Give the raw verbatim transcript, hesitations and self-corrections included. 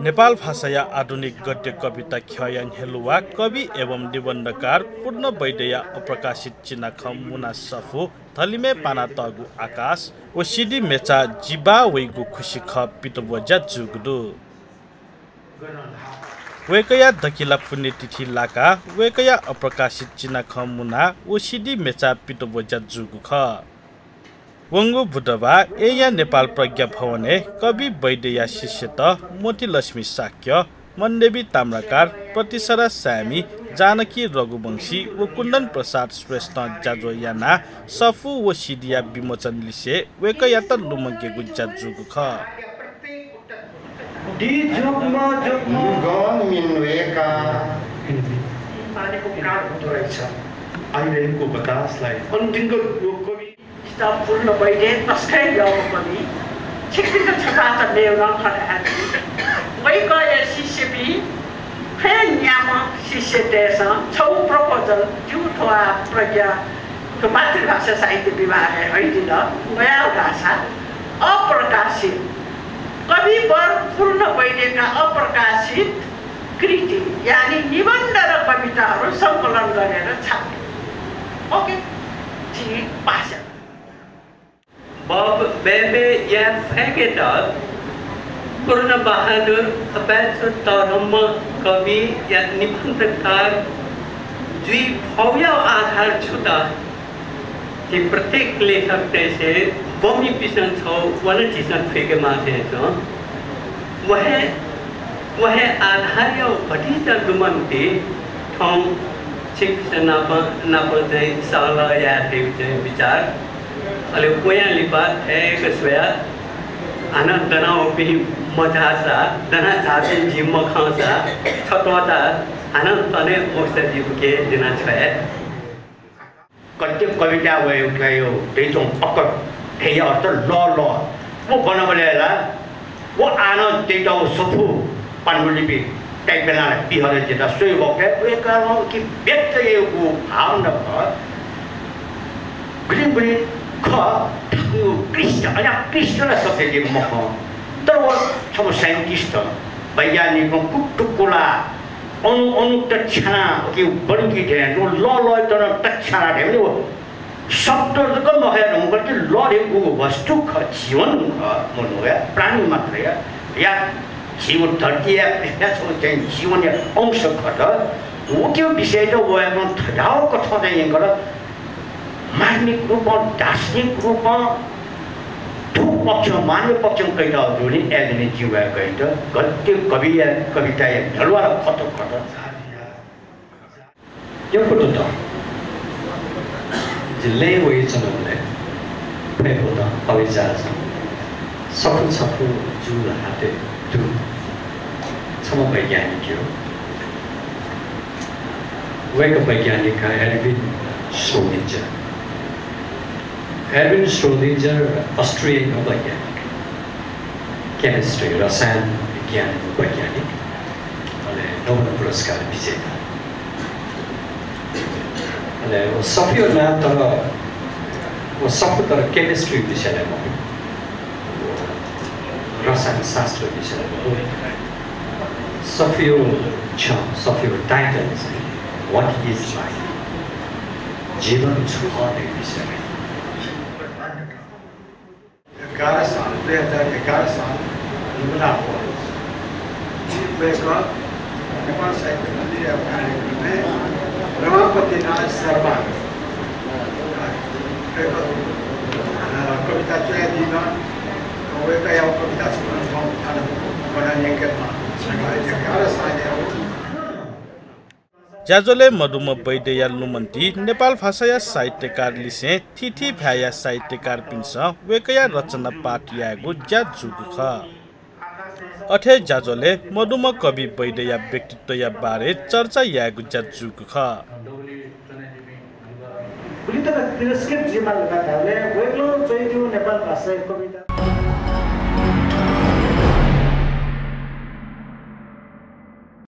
नेपाल भाषाया आधुनिक गद्य कविता ख्यःया न्ह्यलुवा कवि एवं निबन्धकार पूर्ण वैद्यया अप्रकाशित चिनाखँ मुना सफू धलिमय् पानातःगु आकाश व CD मेचा जि बाः वइगु खुसि खः पितब्वज्या जूगु दु। वय्कःया दकिला पुण्यतिथि लाकाः वय्कःया अप्रकाशित चिनाखँ मुना व CD मेचा पितब्वज्या जूगु खः। वंगु बुधबाः येँया नेपाल प्रज्ञा भवनय् कवि वैद्यया शिष्यत मोतीलक्ष्मी शाक्य, मनदेवी ताम्राकार, प्रतिसरा साय्मी, जानकी रघुवंशी व कुन्दन प्रसाद श्रेष्ठं ज्याझ्वः यानाः सफू व CDया विमोचन लिसे वय्कःयात लुमंकेगु ज्या जूगु खः। दी जुग्म जुग्म। गन मिन्वेका। मानेको काल हुँदो रहेछ। आइरहेको बतासलाई अन्तिमको यो कवि। किताब पूर्ण वैद्य तस्करी यःम्ह कवि। छिकपिन्त छपाचा मेगु नं खँ धाये। वय्कःया शिष्यपिं थ्वया न्याम्ह शिष्यतय्सं छगू proposal जिगु थ्व प्रज्ञा, थ्व मातृभाषा साहित्य विभागय् हइदिल। वया भाषा अप्रकाशित कविवर पूर्ण वैद्यका अप्रकाशित कृति, यानि निबन्ध र कविताहरू सङ्कलन गरेर छाप्यो। OK, जि पास। बब बेबे या फैगेट पूर्ण बहादुर अपाय्सु तःधंम्ह कवि या निबन्धकार जुइ फौया आधार छु त? झी प्रत्येक लेखकतय्सं बमिपिसं छौ वन झीसं थुइके माः थें च्वं। व हे, व हे आधारया भतिचा लुमन्ति थौं छिकपिसं नाप, नाप चाहिँ सहलह याये धइगु चाहिँ विचार। अले वयां लिपा थय्क स्वयाः हानं दनावःपिं मझाःसा, दना झाःपिं जि मखंसा, छत्वःचा हानं तने मोक्ष जि उके दिना छ्वये। गद्य कविता वय्कःया दइच्वंगु पकड धइगु अर्थ लः लः। व वंबलय् ला व आः नं तयातःगु सफू पाण्डुलिपि type यानाः पिहां हयाः जितः स्वये वःबलय् वय्कलं उकी व्यक्त याःगु भावना खः। गुलिं गुलिं खः, थाकुगु क्लिष्ट, अज्याःगु क्लिष्ट ला शब्द जि मखं। तर व छम्ह scientist, वैज्ञानिकं कुतुकुला अणु, अणु तछ्यानाः उकी वंकी थें, व लः लःयात नं तछ्यानाः धयागु नि व शब्द जक मखया धुंकल कि लः धइगु वस्तु खः, जीवन खः, मनूया, प्राणी मात्रया, या जीव धरतीया पृथ्वीया छगू चाहिँ जीवनया अंश खः त। उकिया विषयत वय्कलं थज्याःगु कथं चाहिँ यंकल। मार्मिक रूपं, दार्शनिक रूपं, थ्व पक्षं, मानवीय पक्षं कयातःगु जुलिं अय्जूगुलिं जिं वय्कःयात गद्य कविया, कविताया न्ह्यलुवा ला खत खत। यक्व दत। जि लँय् वयाच्वनाबलय् फय् वःगु हवाईजहाजं सफू सफू जू ल्हातय् दु। छम्ह वैज्ञानिक खः। वय्कः वैज्ञानिक खः एडविन श्रोडिंजर। एडविन श्रोडिंजर Austriaया वैज्ञानिक। Chemistry, रसायन विज्ञानया वैज्ञानिक। अले Nobel पुरस्कार विजेता। अले व सफूया नां तर, व सफू तर chemistry विषयलय् मखु। रसायनशास्त्र विषयलय् मखु। सफूया छ्यं, सफूया title चाहिँ What is life? जीवन छु खः धइगु विषयलय्। एघार साल, दुई हजार एघार साल, लुम्बिनी वय्कः नेपाल साहित्य मन्दिरया कार्यक्रमय् रमापतिनाथ शर्मा, अ, कविता च्वयादीन, वय्कःया कविता छकः थन न्यंकेमाः। एघार सालया ज्याझ्वलय् मदुम्ह वैद्यया लुमन्ति नेपाल भाषाया साहित्यकार लिसें थीथी भाय्‌या साहित्यकारपिन्सं वय्‌कःया रचना पाठ यायेगु ज्या जूगु खः। अथे ज्याझ्वलय् मदुम्ह कवि वैद्यया व्यक्तित्वया बारे चर्चा यायेगु ज्या जूगु खः। गुलि तक तिरस्कृत जुइमाल धकाः धाःबलय् वय्‌कलं च्वयादीगु नेपाल भाषाया कवि